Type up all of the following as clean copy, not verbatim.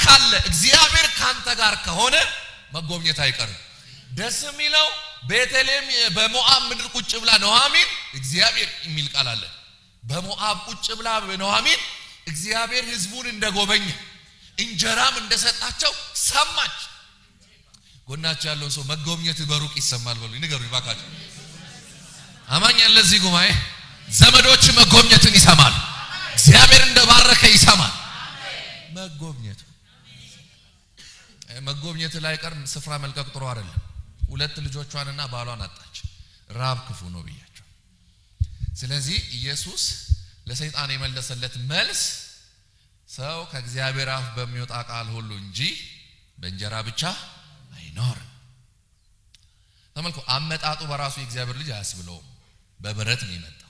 ካለ፣ እግዚአብሔር ካንተ ጋር ከሆነ መጎብኘት አይቀርም። ደስ የሚለው ቤተልሔም በሞዓብ ምድር ቁጭ ብላ ኑኃሚን እግዚአብሔር የሚል ቃል አለ። በሞዓብ ቁጭ ብላ ኑኃሚን እግዚአብሔር ሕዝቡን እንደጎበኘ እንጀራም እንደሰጣቸው ሰማች። ጎናቸው ያለውን ሰው መጎብኘት በሩቅ ይሰማል በሉ፣ ንገሩኝ እባካችሁ። አማኝ ያለ እዚህ ጉባኤ ዘመዶች መጎብኘትን ይሰማል። እግዚአብሔር እንደባረከ ይሰማል። መጎብኘት መጎብኘት ላይ ቀር ስፍራ መልቀቅ ጥሩ አይደለም። ሁለት ልጆቿንና ባሏን አጣች። ራብ ክፉ ነው ብያቸው። ስለዚህ ኢየሱስ ለሰይጣን የመለሰለት መልስ ሰው ከእግዚአብሔር አፍ በሚወጣ ቃል ሁሉ እንጂ በእንጀራ ብቻ አይኖርም። ተመልኮ አመጣጡ በራሱ የእግዚአብሔር ልጅ አያስብለውም። በበረት ነው የመጣው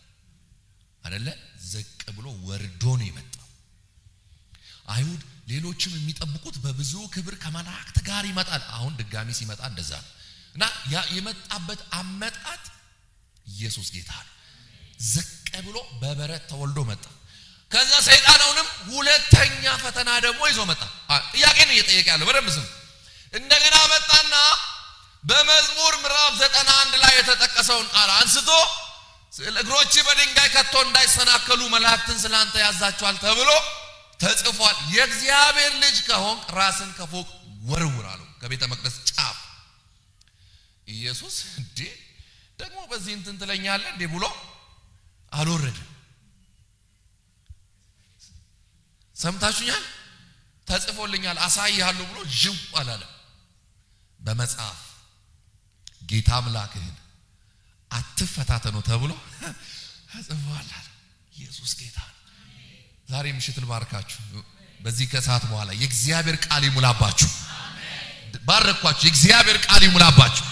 አይደለ? ዝቅ ብሎ ወርዶ ነው የመጣው። አይሁድ ሌሎችም የሚጠብቁት በብዙ ክብር ከመላእክት ጋር ይመጣል። አሁን ድጋሚ ሲመጣ እንደዛ ነው እና ያ የመጣበት አመጣጥ ኢየሱስ ጌታ ነው። ዝቅ ብሎ በበረት ተወልዶ መጣ። ከዛ ሰይጣን አሁንም ሁለተኛ ፈተና ደግሞ ይዞ መጣ። ጥያቄ ነው እየጠየቀ ያለው፣ በደንብ ስሙ። እንደገና መጣና በመዝሙር ምዕራፍ 91 ላይ የተጠቀሰውን ቃል አንስቶ እግሮች በድንጋይ ከቶ እንዳይሰናከሉ መላእክትን ስላንተ ያዛቸዋል ተብሎ ተጽፏል። የእግዚአብሔር ልጅ ከሆንክ ራስን ከፎቅ ወርውር አለው፣ ከቤተ መቅደስ ጫፍ። ኢየሱስ እንዴ ደግሞ በዚህ እንትን ትለኛለህ እንዴ ብሎ አልወረድም። ሰምታችሁኛል? ተጽፎልኛል አሳይሃለሁ ብሎ ዥው አላለም። በመጽሐፍ ጌታ አምላክህን አትፈታተኑ ተብሎ ተጽፏል አለ። ኢየሱስ ጌታ ነው። ዛሬ ምሽት ልባርካችሁ። በዚህ ከሰዓት በኋላ የእግዚአብሔር ቃል ይሙላባችሁ። ባረኳችሁ። የእግዚአብሔር ቃል ይሙላባችሁ።